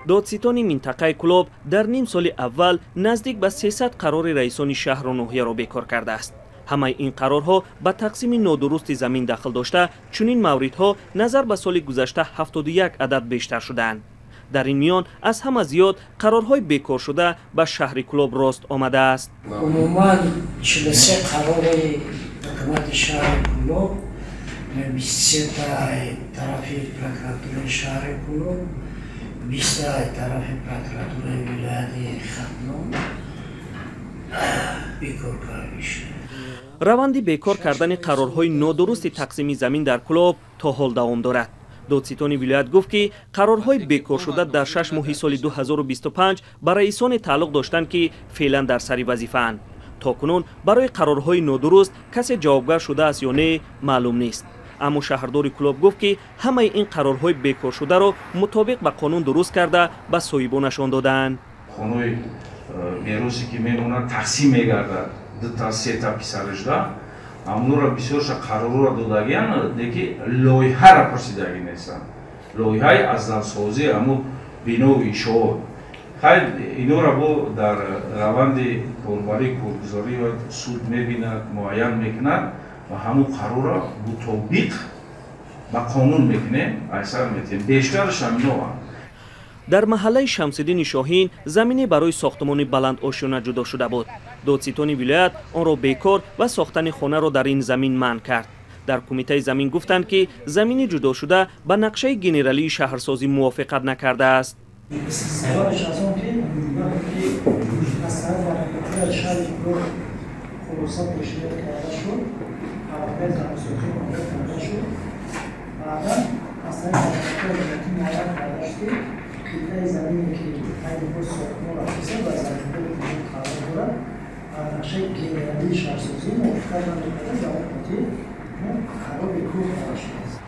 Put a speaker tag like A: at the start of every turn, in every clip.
A: Додситони минтақаи Кӯлоб дар ним соли аввал наздик ба 300 қарори раисони шаҳру ноҳияро бекор кардааст. Ҳамаи ин қарорҳо ба тақсими нодурусти замин дахл дошта, чунин мавридҳо назар ба соли гузашта 71 адад бештар шудаанд. Дар ин миён аз ҳама зиёд қарорҳои бекоршуда ба шаҳри Кӯлоб рост омадааст.
B: Умуман 43 қарори ҳукумати шаҳри Кӯлоб, 23 тарафи прокуратураи шаҳри Кӯлоб, 20 тарафи прокуратураи вилояти Хатлон бекор карда шуд.
A: Раванди бекор кардани қарорҳои нодурусти тақсими замин дар Кӯлоб то ҳол давом дорад. Додситони вилоят гуфт, ки қарорҳои бекоршуда дар 6 моҳи соли 2025 ба раисоне тааллуқ доштанд, ки феълан дар сари вазифаанд. То кунун барои қарорҳои нодуруст касе ҷавобгар шудааст ё не, маълум нест. Аммо шаҳрдори Кӯлоб гуфт, ки ҳамаи ин қарорҳои бекоршударо мутобиқ ба қонун дуруст карда ба соҳибонашон додаанд.
C: Хонаи меросе ки мемонад, тақсим мегардад дута сета писарашда, ҳамонро бисёрша қарорро додагиан, леки лоиҳаро пурсидагӣ нестанд, лоиҳаи аз навсозии ҳамун бинову иншоот. Хайр, инора бо дар раванди корбарӣ, коргузорӣ суд мебинад, муайян мекунад ва ҳамун қарорро мутобиқ ба қонун мекунем, айсар метиҳем. Бештараш ҳаминоанд.
A: Дар маҳаллаи Шамсиддини Шоҳин замине барои сохтмони баландошёна ҷудо шуда буд. Додситони вилоят онро бекор ва сохтани хонаро дар ин замин манъ кард. Дар кумитаи замин гуфтанд, ки замини ҷудошуда ба нақшаи генералии шаҳрсозӣ мувофиқат накардааст.
B: Сабабаш аз он ки вақте ки аз тарафи прокуратураи шаҳри Кӯлоб хулоса пешниҳод карда шуд, алоқаи заминсозӣ омода карда шуд, баъдан аз тарафи прокуратураи вилоятӣ муайян карда шуд, ки қитъаи замине, ки айни ҳол сохтмон рафтиса, ба заминҳои қонун тааллуқ дорад, ба нақшаи генералии шаҳрсозӣ мувофиқат намекарда, ба он хотир қарор бекор карда шудааст.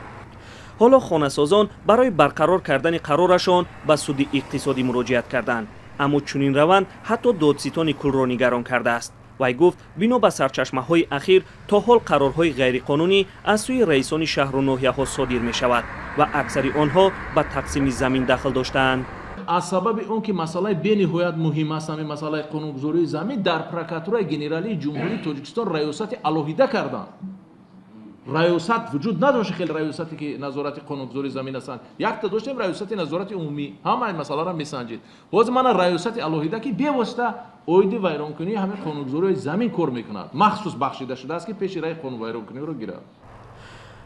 A: Ҳоло хонасозон барои барқарор кардани қарорашон ба суди иқтисодӣ муроҷиат карданд. Аммо чунин раванд ҳатто додситони кулро нигарон кардааст. Вай гуфт, бино ба сарчашмаҳои ахир, то ҳол қарорҳои ғайриқонунӣ аз сӯи раисони шаҳру ноҳияҳо содир мешавад ва аксари онҳо ба тақсими замин дахл доштаанд.
D: Аз сабаби он ки масъалаи бениҳоят муҳим аст, ҳамин масъалаи қонунгузории замин, дар прокуратураи генералии Ҷумҳурии Тоҷикистон раёсати алоҳида карданд. Раёсат вуҷуд надошт, хеле раёсате ки назорати қонунгузории замин ҳастанд. Якта доштем, раёсати назорати умумӣ, ҳама ин масъаларо месанҷид. Ҳозир мана раёсати алоҳида, ки бевосита оиди вайронкунии ҳамин қонунгузории замин кор мекунад, махсус бахшида шудааст, ки пеши раи қонунвайронкуниро гирад.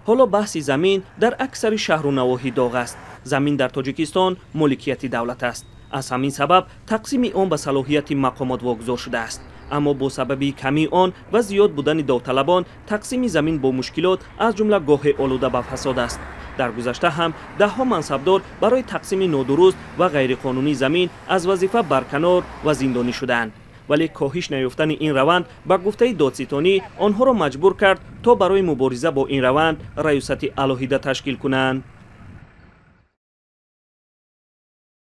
A: Ҳоло баҳси замин дар аксари шаҳру навоҳӣ доғ аст. Замин дар Тоҷикистон моликияти давлат аст. Аз ҳамин сабаб тақсими он ба салоҳияти мақомот вогузор шудааст. Аммо бо сабаби камии он ва зиёд будани довталабон, тақсими замин бо мушкилот, аз ҷумла гоҳе олуда ба фасод аст. Дар гузашта ҳам даҳҳо мансабдор барои тақсими нодуруст ва ғайриқонунии замин аз вазифа барканор ва зиндонӣ шудаанд. Вале коҳиш наёфтани ин раванд, ба гуфтаи додситонӣ, онҳоро маҷбур кард, то барои мубориза бо ин раванд раёсати алоҳида ташкил кунанд.